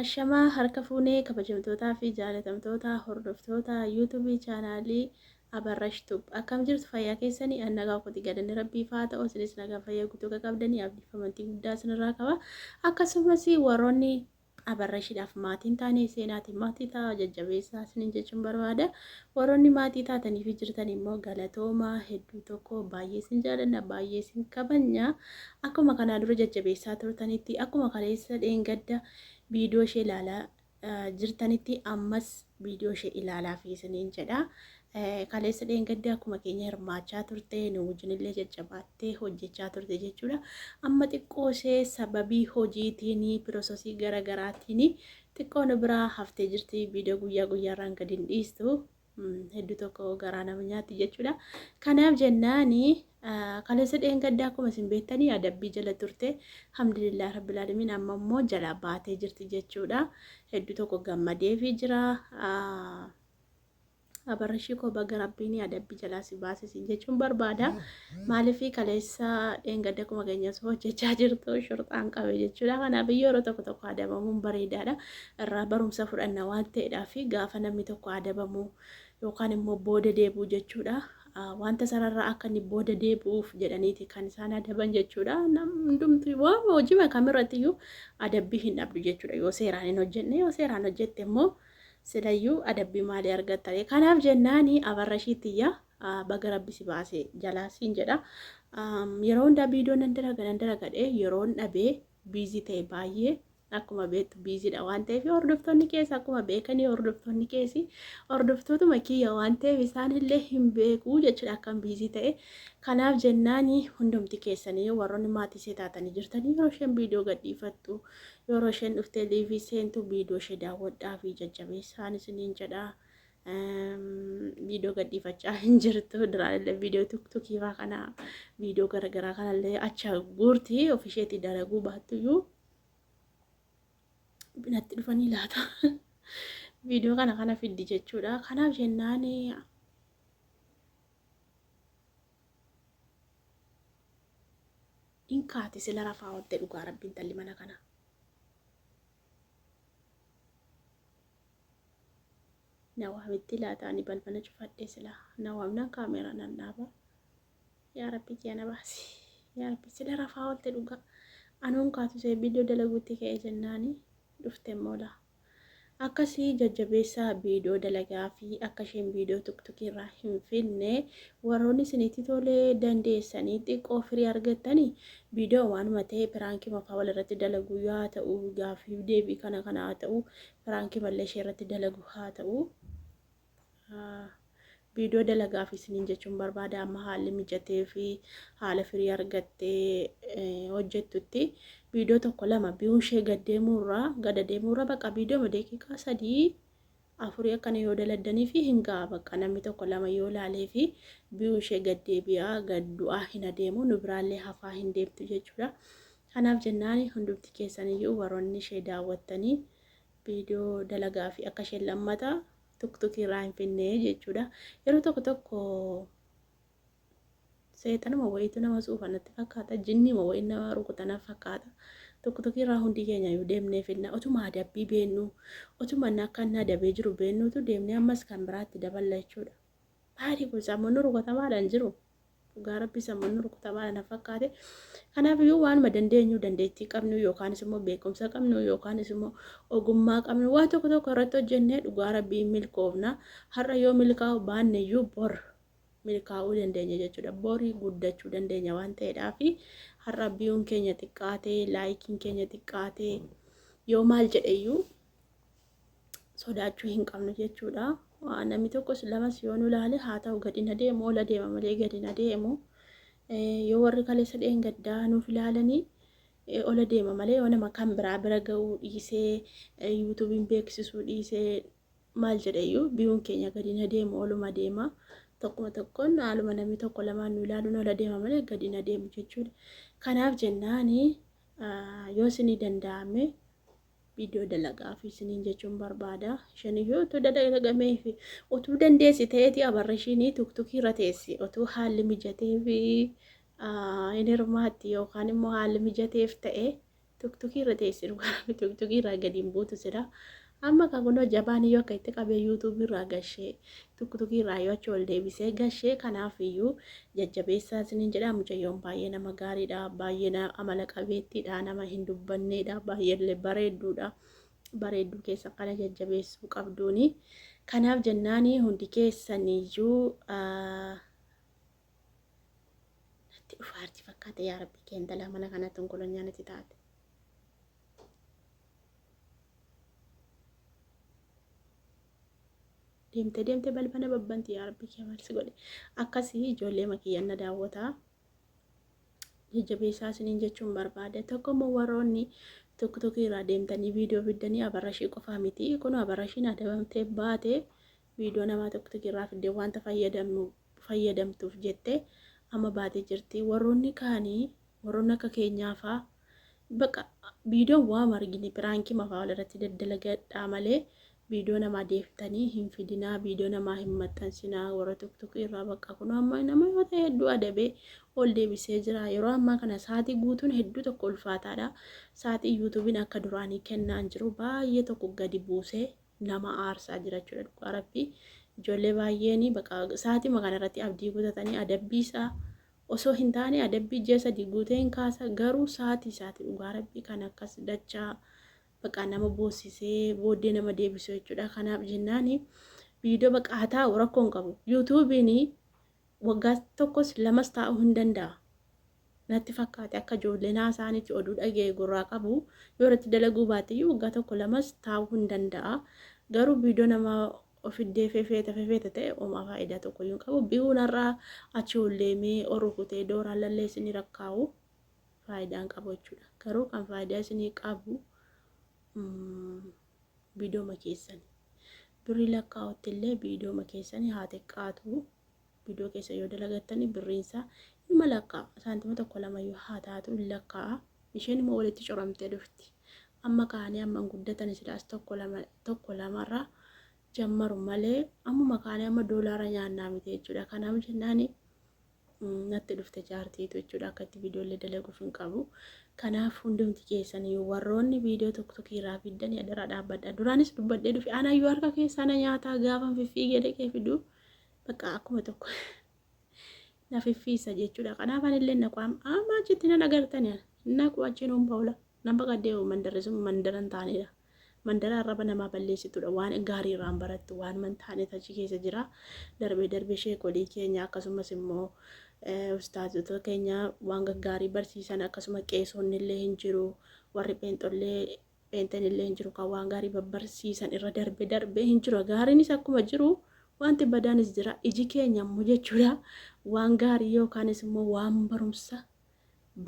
Ashamaa harka fuunee kabajamtootaa fi jaalatamtoota hordoftoota YouTube chaanaalii Abarrash Tube. Akkam jirtu, fayyaa keessanii? An nagaa kooti, galanni rabbiif haa ta'u. Isinis nagaa fayyaa guutuu akka qabdanii abdiif amantii guddaa isinirraa qaba. Akkasumas warroonni Abarrashiidhaaf maatiin taane seenaatiin maatii ta'a, jajjabeessaa isiniin jechuun barbaada. Warroonni maatii taatanii fi jirtan immoo galatoomaa, hedduu tokko baay'ee isin jaalanna, baay'ee isin kabajna. Akkuma kanaa dura jajjabeessaa turtanitti, akkuma kaleessa dheengadda viidiyoo ishee ilaalaa jirtanitti, ammas viidiyoo ishee ilaalaa fi isiniin jedha. Kaleessa dheengadda akkuma keenya hirmaachaa turte, nu wajjinillee jajjabaattee hojjechaa turte jechuudha. Amma xiqqoo ishee sababii hojiitiin, pirososii garaagaraatiin xiqqoo nu biraa haftee jirti. Viidiyoo guyyaa guyyaarraan gadi hin dhiistu. Hedduu tokko garaa nama nyaatti jechuudha. Kanaaf jennaani kaleessa dheengaddaa akkuma isin beektanii adabbii jala turte. Alhamdulillah rabbil alamin, amma immoo jala baatee jirti jechuudha. Hedduu tokko gammadeefii jira. Abarrashii koo, baga rabbiin adabbii jalaa si baase siin jechuun barbaada. Maaliif kaleessa dheengadda akkuma keenya osoo hojjechaa jirtu shurxaan qabe jechuudha. Kanaaf yeroo tokko tokko adabamuun bareedaadha. Irraa barumsa fudhanna waan ta'eedhaaf, gaafa namni tokko adabamu yookaan immoo booda deebi'u jechuudha. Wanta sanarraa akka inni booda deebi'uuf jedhaniiti kan isaan adaban jechuudha. Hundumtuu waan hojii kamirratti iyyuu adabbii hin dhabdu jechuudha. Yoo seeraan hin hojjenne, yoo seeraan hojjette immoo silayyuu adabbii maalii argattare? Kanaaf jennaani Abarrashiitiyya, baga rabbi si baase jalaa siin jedha. Yeroo hundaa viidiyoo nan dalaga nan dalagadhe, yeroon dhabee busy ta'e baay'ee, akkuma beektu busydha waan ta'eef, hordoftoonni keessa akkuma beekanii, hordoftoonni keessi hordoftootuma kiyya waan ta'eef isaan illee hin beeku jechuudha akkam busy ta'e. Kanaaf jennaani hundumti keessanii warroonni maatii ishee taatanii jirtanii, yeroo isheen viidiyoo gadhiifattu, yeroo isheen dhuftee live seentu, viidiyoo ishee daawwadhaa fi jajjabeessaan isiniin jedha. Viidiyoo gadhiifachaa hin jirtu. Duraan illee viidiyoo tuktukii faa kana, viidiyoo garaagaraa kanallee acha guurti, of isheetii dalaguu baattuyyuu natti dhufanii laata. Viidiyoo kana kana fiddi jechuudha. Kanaaf jennaan in kaati sila rafaa oolte, dhugaa rabbiin talli mana kana. Na waamitti laata? Ani balbala cufadhee sila na waamnaan kaameeraa nan dhaaba. Yaa Rabbi kiyya na baasi. Yaa Rabbi, sila rafaa oolte dhugaa. Anuun kaatu see viidiyoo dalaguutti ka'ee jennaani dhufte immoo laa. Akkasii jajjabeessaa, viidiyoo dalagaa fi akka isheen viidiyoo tuktukii irraa hin finne. Warroonni isinitti tolee dandeessanii xiqqoo firii argattanii viidiyoo waanuma ta'e prankii mafaa walirratti dalaguu haa ta'u, gaaffii deebii kana kana haa ta'u, prankii mallee ishee irratti dalagu haa ta'u, viidiyoo dalagaaf isiniin jechuun barbaada. Amma haalli mijatee fi haala firii argattee hojjettutti viidiyoo tokko lama biyuun ishee gad deemuurraa gad adeemuurra, bakka viidiyoo daqiiqaa 3 4 akkana yoo daladdanii fi hin ga'a. Bakka namni tokko lama yoo laalee fi biyuun ishee gad deebi'aa gad du'aa hin adeemu, nu biraallee hafaa hin deemtu jechuudha. Kanaaf jennaan hundumti keessaniyyuu warroonni ishee daawwattanii viidiyoo dalagaa fi akka isheen lammata tuktukii irraa hin finne jechuudha. Yeroo tokko tokko seexanuma wayiitu nama suufa natti fakkaata. Jinnima wayii nama rukuta natti fakkaata. Tuktukii irraa hundi keenya iyyuu deemnee finna. Otuma adabbii beennu, otuma inni akka inni adabee jiru beennuutu deemnee ammas kan biraatti daballa jechuudha. Baadii kun sammuun rukutamaadhaan jiru. Dhugaa rabbi sammuun rukutamaadha na fakkaate. Kanaaf iyyuu waanuma dandeenyu, dandeettii qabnu yookaanis immoo beekumsa qabnu yookaanis immoo ogummaa qabnu waan tokko tokko irratti hojjennee dhugaa rabbii milkoofna. Har'a yoo milkaa'u baanne iyyuu bor milkaa'uu dandeenya jechuudha. Borii guddachuu dandeenya waan ta'eedhaaf, har'a viewn keenya xiqqaatee, likeiin keenya xiqqaatee yoo maal jedhe iyyuu sodaachuu hin qabnu jechuudha. Namni tokkos lamas yoo nu ilaale haa ta'u, gadi na deemu, ola deema malee gadi na deemu. Yoo warri kaleessa dheengaddaa nuuf ilaalanii ola deema malee, yoo nama kan biraa bira ga'uu dhiisee, YouTubeiin beeksisuu dhiisee maal jedheyyuu, viewn keenya gadi na deemu, oluma deema. Tokkuma tokkoon haaluma namni tokko lamaan nu ilaaluun ola deema malee gadi na deemu jechuudha. Kanaaf jennaani yoo isinii danda'ame viidiyoo dalagaa fi isiniin jechuun barbaada. Isheen iyyuu utuu dalagamee fi utuu dandeessi ta'eeti abarra ishiin tuktukii irra teessi, utuu haalli mijatee fi hin hirmaatti yookaan immoo haalli mijateef ta'e. Tuktukii irra teessi dhugaa tuktukii irraa gadi hin buutu sila. Amma kan kunoo jabaan iyyuu akka itti qabee yuutuubii irraa gashee tuktukii irraa yoo achi ol deebisee gashee kanaaf iyyuu jajjabeessaa isiniin jedha. Mucayyoon baay'ee nama gaariidha, baay'ee amala qabeettiidha, nama hin dubbanneedha, baay'ee illee bareedduudha. Bareedduu keessan kana jajjabeessuu qabduuni. Kanaaf jennaani hundi keessaniyyuu natti dhufaarti fakkaate yaa rabbi kee intala mana kanatti onkolonyaa natti taate. Deemte deemte balbala babbanti yaa rabbi kee maal si godhe. Akkasii ijoollee makiyyan na daawwataa. Jajjabeessaa isiniin jechuun barbaada. Tokko immoo warroonni tokko irraa deemtanii viidiyoo fiddanii abarrashii qofaa miti. Kun abarrashiin adabamtee baate viidiyoo namaa tokko irraa fiddee wanta fayyadamtuuf jette amma baatee jirti. Warroonni kaanii warroonni akka keenyaa fa'aa bakka viidiyoon waan argine piraankii mafaa walirratti daddalagadhaa malee viidiyoo namaa deeftanii hin fidinaa, viidiyoo namaa hin maxxansinaa warra tuktukii irraa bakka kun amma nama yoo ta'e hedduu adabee ol deebisee jira. Yeroo ammaa kana sa'aatii guutuun hedduu tokko ulfaataadha. Sa'aatii yuutuubiin akka duraanii kennaa hin jiru baay'ee tokko gadi buusee nama aarsaa jira jechuudha dhugaa rabbii. Ijoollee baay'een bakka sa'aatii kana irratti abdii kutatanii adabbii isaa osoo hin taane adabbii ji'a 3 guutee hin kaasa garuu sa'aatii isaati dhugaa rabbii kan akkas dachaa bakka nama boossisee booddee nama deebisu jechuudha. Kanaaf jennaani viidiyoo bakka haa taa'u rakkoo hin qabu. Yuutuubiin waggaa tokkos lamas taa'uu hin danda'a. Natti fakkaate akka ijoolleen haasaanitti oduu dhaga'e gurraa qabu yoo irratti dalaguu baate iyyuu waggaa tokko lamas taa'uu hin danda'a. Garuu viidiyoo nama ofiddee fefeeta fefeeta ta'e homaa faayidaa tokko iyyuu hin qabu. Biyuun har'aa achi ol deemee orukutee dooraan lallee isinii rakkaa'u faayidaa hin qabu jechuudha. Garuu kan faayidaa isinii qabu viidiyooma keessani. Birrii lakkaa'utti illee viidiyooma keessanii haa xiqqaatu. Viidiyoo keessa yoo dalagattani birriinsaa ilma lakkaa'a. Saantima 1 2 iyyuu haa taatu hin lakkaa'a. Isheen immoo walitti coramtee dhufti. Amma kaanii amma hin guddatan silaas 1 2 1 lamarraa jammaru malee ammuma kaanii amma doolaara nyaannaa miti jechuudha. Kanaaf jennaani natti dhufte jaartiitu jechuudha akka itti viidiyoolee dalaguuf hin qabu. Kanaaf hundumti keessan warroonni viidiyoo tokko tokko irraa fiddanii adaraa dhaabbadha. Duraanis dubbadhee dhufe anayyuu harka keessaa na nyaataa gaafa fiffiigee dhaqee fidu bakka akkuma tokko na fiffiisa jechuudha. Kanaaf anillee naqu amma achitti nan agartani naqu achiin hin baula. Nan baqadhee mandarri sun mandara hin taanedha. Mandara arraba namaa balleessitudha. Waan gaarii irraan barattu waan man taanetu achi keessa jira. Darbee darbee sheekolii keenya akkasumas immoo ustaazota keenya waan gaggaarii barsiisan akkasuma qeesonni illee hin jiru. Warri pheenxollee pheenxeen illee hin jiru kan waan gaarii babbarsiisan irra darbee darbee hin jiru. Gaariinis akkuma jiru wanti badaanis jira. Iji keenya immoo jechuudha waan gaarii yookaanis immoo waan barumsa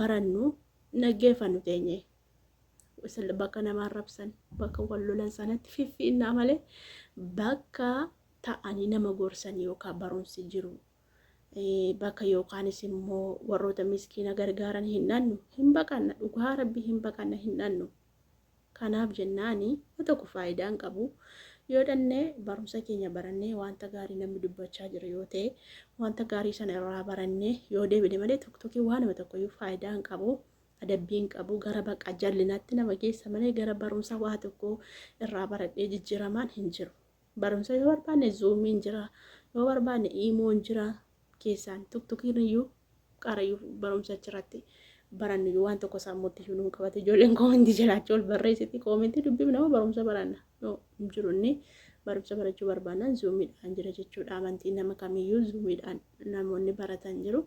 barannu dhaggeeffannu teenye. Bakka nama arrabsan bakka wal lolan sanatti fiffiinnaa malee bakka ta'anii nama gorsan yookaan barumsi jiru bakka yookaanis immoo warroota miskiina gargaaran hin dhannu hin baqanna dhugaa rabbi hin baqanna hin dhannu. Kanaaf jennaani tokko faayidaa hin qabu. Yoo dhannee barumsa keenya barannee wanta gaarii namni dubbachaa jira yoo ta'e wanta gaarii sana irraa barannee yoo deebine malee tokko waanuma tokkoyyuu faayidaa hin qabu. Adabbii hin qabu gara baqa jallinaatti nama geessa malee gara barumsa waa tokko irraa baradhee jijjiiramaan hin jiru. Barumsa yoo barbaanne zuumiin jira, yoo barbaanne iimoon jira keessaan tuktukiin iyyuu qarayyuu barumsa achirratti barannu iyyuu waan tokko sammuutti iyyuu nuun qabate ijoolleen koomentii jalaachuu ol barreessiti koomentii dubbifna moo barumsa baranna no hin jiru inni barumsa barachuu barbaannaan zuumiidhaan jira jechuudha. Amantii nama kamiyyuu zuumiidhaan namoonni baratan jiru.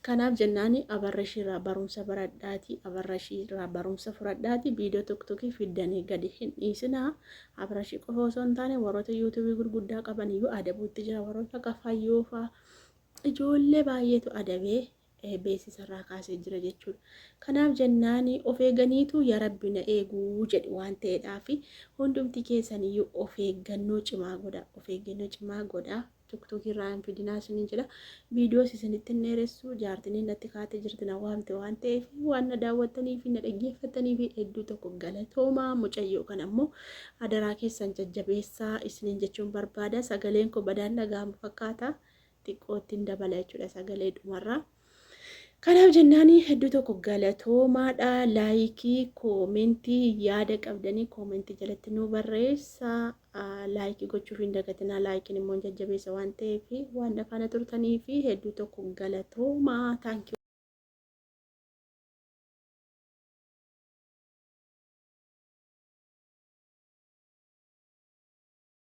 Kanaaf jennaani abarrashii irraa barumsa baradhaati abarrashii irraa barumsa fudhadhaati viidiyoo tokko fiddanii gadi hin dhiisinaa. Abarrashii qofa osoo hin taane warroota yuutuubii gurguddaa qaban iyyuu adabuutti jira. Warroota akka fayyoo fa'aa ijoollee baay'eetu adabee beeksisa irraa kaasee jira jechuudha. Kanaaf jennaani of eeganiitu yaa rabbi na eeguu jedhi waan ta'eedhaaf hundumti keessaniyyuu of eeggannoo cimaa godha. Of eeggannoo cimaa godha. Tuktukii irraa hin fidinaa isiniin jedha. Viidiyoos isinitti hin dheeressu. Jaartiniin natti kaatee jirti na waamte waan ta'eef waan na daawwattanii fi na dhaggeeffattanii fi hedduu tokko galatoomaa. Mucayyoo kana immoo adaraa keessan jajjabeessaa isiniin jechuun barbaada. Sagaleen koo badaan dhaga'amu fakkaata. Xiqqootti hin dabala jechuudha sagalee dhumarraa. Kanaaf jennaanii hedduu tokko galatoomaadha. Like, comment, yaada qabdanii comment jalatti nu barreessa. Like gochuuf hin dagatinaa. Likeiin immoo jajjabeessa waan ta'eef waan faana turtanii fi hedduu tokko galatoomaa. Thank you.